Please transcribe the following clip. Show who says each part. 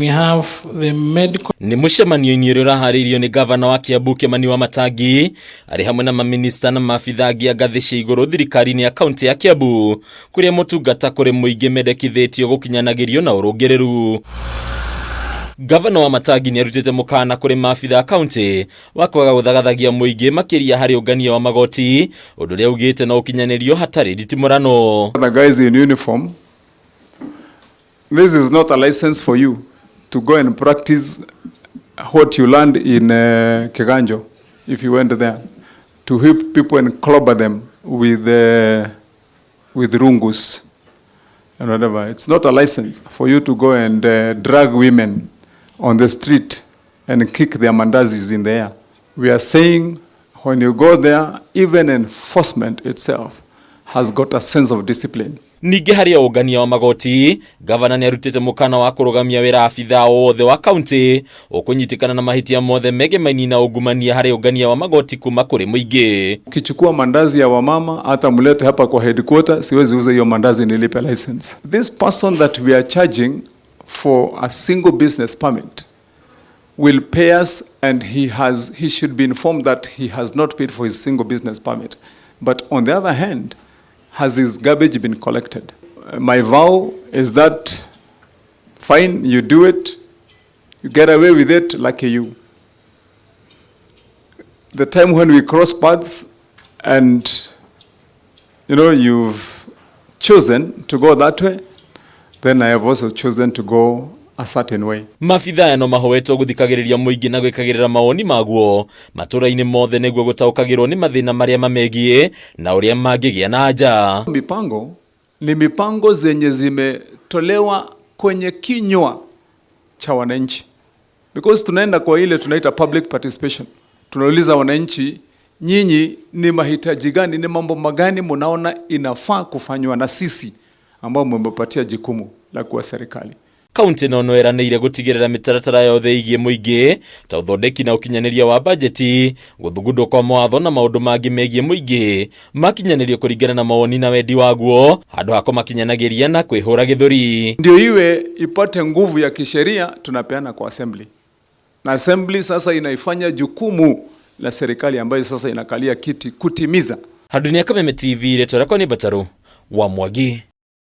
Speaker 1: We have the medical
Speaker 2: Nĩ mũcemanio-inĩ ũrĩa ũraharĩirio nĩ gavana wa Kiambu Kĩmani Wamatangi arĩ hamwe na maminista na maabitha angĩ a ngathĩ cia igũrũ thirikari-inĩ ya kaunti ya Kiambu, kũrĩa motungata kũrĩ mũingĩ mendekithĩtio gũkinyanagĩrio na ũrũngĩrĩru. Gavana Wamatangi nĩ arutĩte mũkana kũrĩ maabitha a kaunti wa kwaga gũthagathagia mũingĩ makĩria harĩ ũngania wa magoti, ũndũ ũrĩa augĩte no ũkinyanĩrio hatarĩ nditimũrano.
Speaker 3: The guys in uniform, this is not a license for you to go and practice what you learned in Kiganjo, if you went there, to whip people and clobber them with rungus and whatever. It's not a license for you to go and drag women on the street and kick their mandazis in the air. We are saying when you go there, even enforcement itself has got a sense of discipline.
Speaker 2: Ningĩ harĩ ũngania wa magoti, gavana nĩ arutĩte mũkana wa kũrũgamia wĩra abithaa wothe wa kaunti ũkũnyitĩkana na mahĩtia mothe megemainie na ungumania harĩ ũngania wa magoti kuma kũrĩ mũingĩ.
Speaker 3: Ukichukua mandazi ya wamama hata mlete hapa kwa headquarter, siwezi uza hiyo mandazi nilipe license. This person that we are charging for a single business permit will pay us, and he should be informed that he has not paid for his single business permit. But on the other hand, has his garbage been collected? My vow is that fine, you do it, you get away with it, lucky you. The time when we cross paths and you've chosen to go that way, then I have also chosen to go a certain way.
Speaker 2: Mabithaa aya no mahoetwo gũthikagĩrĩria mũingĩ na gwĩkagĩrĩra mawoni maguo matũra-inĩ mothe nĩguo gũtaũkagĩrwo nĩ mathĩna marĩa mamegiĩ na ũrĩa mangĩgĩa na anja.
Speaker 3: Mipango ni mipango zenye zimetolewa kwenye kinywa cha wananchi, because tunaenda kwa ile tunaita public participation. Tunauliza wananchi, nyinyi ni mahitaji gani, ni mambo magani mnaona inafaa kufanywa na sisi ambao mmepatia jukumu la kuwa serikali.
Speaker 2: Kaunti ĩno no ĩranĩire gũtigĩrĩra mĩtaratara yothe ĩgiĩ mũingĩ ta ũthondeki na ũkinyanĩria wa bajeti, gũthugundwo kwa mawatho na maũndũ mangĩ megiĩ mũingĩ makinyanĩrio kũringana na mawoni na wendi waguo handũ ha kũmakinyanagĩria na kwĩhũra gĩthũri.
Speaker 3: Ndio iwe ipate nguvu ya kisheria, tunapeana kwa assembly, na assembly sasa inaifanya jukumu la serikali ambayo sasa inakalia kiti kutimiza.
Speaker 2: Handũ-inĩ ya Kameme TV, rĩtwa rĩakwa nĩ Mbataru wa Mwangi.